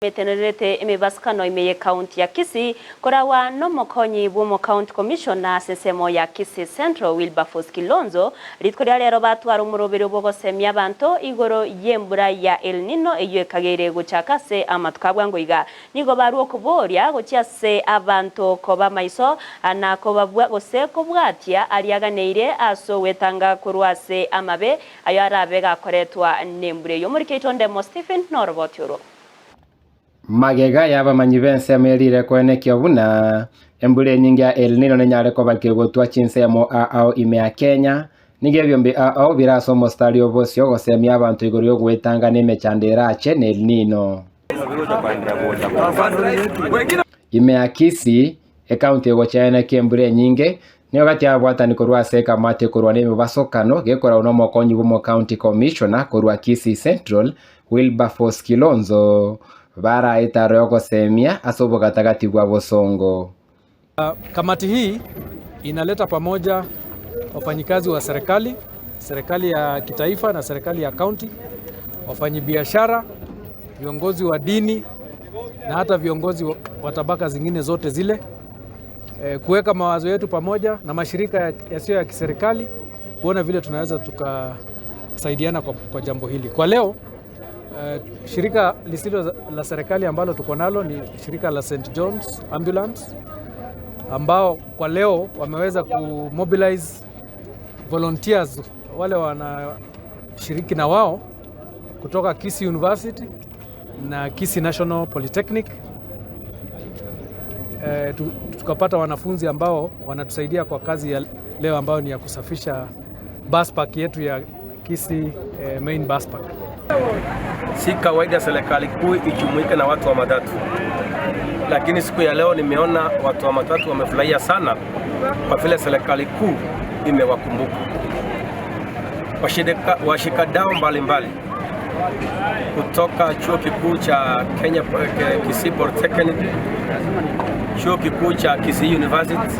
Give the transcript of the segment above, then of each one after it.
Etenererete emebasukano ime y'ekaunti ya Kisii koragwa nomokonyi bw'omocounty commissioner ase ensemo ya Kisii Central Wilberforce Kilonzo rituko ria rero batwara omoroberi bw'ogosemia abanto igoro y'embura ya El Nino eyio ekageire gochaka ase amatuko a bwango iga. Nigo barwa okoboria gochia ase abanto koba maiso na kobabua gose kobwatia aria aganeire ase ogwetanga korwa ase amabe ayo arabe gakoretwa nembura eyio. Omoriki oito Ndemo Stephen noroboti orwo. Magega y'abamanyi b'ensemo erire koenekia buna embura enyinge ya El Nino nenyare koba kegotwa chinsemo ao ime ya Kenya, nigo ebiombe ao bire ase omositari o bosio gosemia abanto igoro y'ogoetanga n'emechando erache na El Nino. Ime ya Kisii, ekaunti egochaenekia embura enyinge, nigo gati ababwatani korwa ase ekamati korwa n'emebasokano gekoragwa n'omokonyi bw'omo county commissioner korwa Kisii Central Wilberforce Kilonzo baraetaro yogosemia ase obogatagati bwa Bosongo. Kamati hii inaleta pamoja wafanyikazi wa serikali, serikali ya kitaifa na serikali ya kaunti, wafanyibiashara, viongozi wa dini na hata viongozi wa tabaka zingine zote zile, kuweka mawazo yetu pamoja na mashirika yasiyo ya kiserikali kuona vile tunaweza tukasaidiana kwa jambo hili. Kwa leo shirika lisilo la serikali ambalo tuko nalo ni shirika la St John's Ambulance ambao kwa leo wameweza kumobilize volunteers wale wanashiriki na wao kutoka Kisii University na Kisii National Polytechnic. Tukapata wanafunzi ambao wanatusaidia kwa kazi ya leo ambayo ni ya kusafisha bus park yetu ya Kisii main bus park. Si kawaida serikali kuu ijumuike na watu wa matatu, lakini siku ya leo nimeona watu wa matatu wamefurahia sana kwa vile serikali kuu imewakumbuka. Washikadau mbalimbali kutoka chuo kikuu cha Kenya Kisii Polytechnic, chuo kikuu cha Kisii University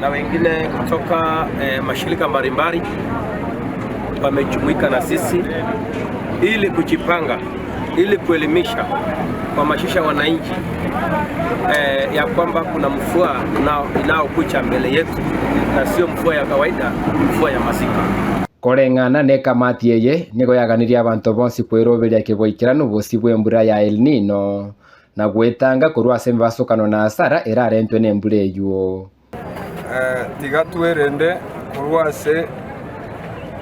na wengine kutoka mashirika mbalimbali wamejumuika na sisi ili kujipanga, ili kuelimisha, kuhamasisha wananchi ya kwamba kuna mvua inayokuja mbele yetu na sio mvua ya kawaida, mvua ya masika. Koreng'ana na ekamati eye nigo yaganirie abanto bonsi kweroberia keboikeranu obosi bwa embura ya El Nino na gwetanga korwa ase emebasokano na hasara erarentwe na embura eywo. Tiga twerende korwa ase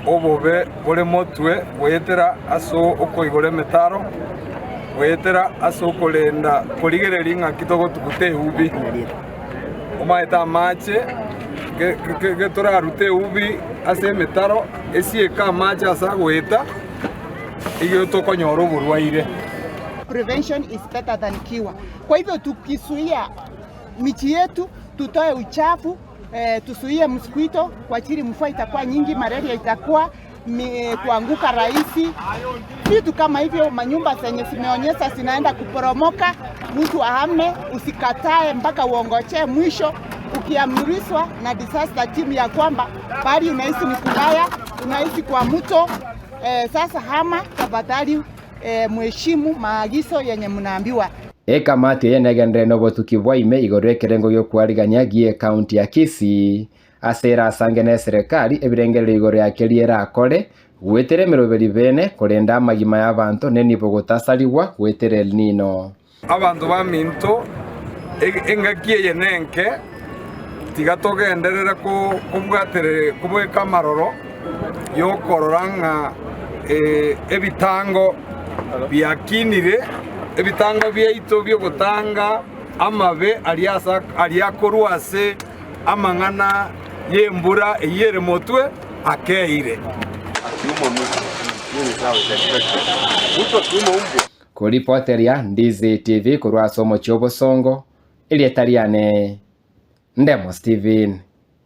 obobe bore motwe bwetera ase okoigora emetaro bwetera ase okorenda korigereria ng'aki togotuguta eubi omaete amache getorarute eubi ase emetaro esieka amache ase agoeta igo tokonyora oborwaire. Prevention is better than cure. Kwa hivyo tukizuia miji yetu, tutoe uchafu, tuzuie mosquito kwa ajili mvua itakuwa nyingi, malaria itakuwa kuanguka rahisi, vitu kama hivyo. Manyumba zenye zimeonyesha zinaenda kuporomoka, mtu ahame, usikatae mpaka uongochee mwisho. Ukiamrishwa na disaster team ya kwamba bali unahisi ni kubaya, unahisi kwa mto, sasa hama tafadhali, mheshimu maagizo yenye mnaambiwa. Ekamati eye negenderere na obotuki bwa ime igoro ekerengo giokwarigania gie ekaunti ya Kisii ase erasange na eserekari ebirengererio igoro ya keria erakore gwetera emeroberi bene korenda amagima ya abanto nenibo gotasarigwa gwetera El Nino. Abanto ba minto engaki eye nenke tiga togenderere kobwaterere kobweka amaroro yokorora ng'a ebitango biakinire ebitango biaito biogotanga amabe ariakorwa ase amang'ana y'embura eyere motwe akeire. Koripoteria Ndizi TV korwa ase omochie Obosongo erieta riane Ndemo Steven.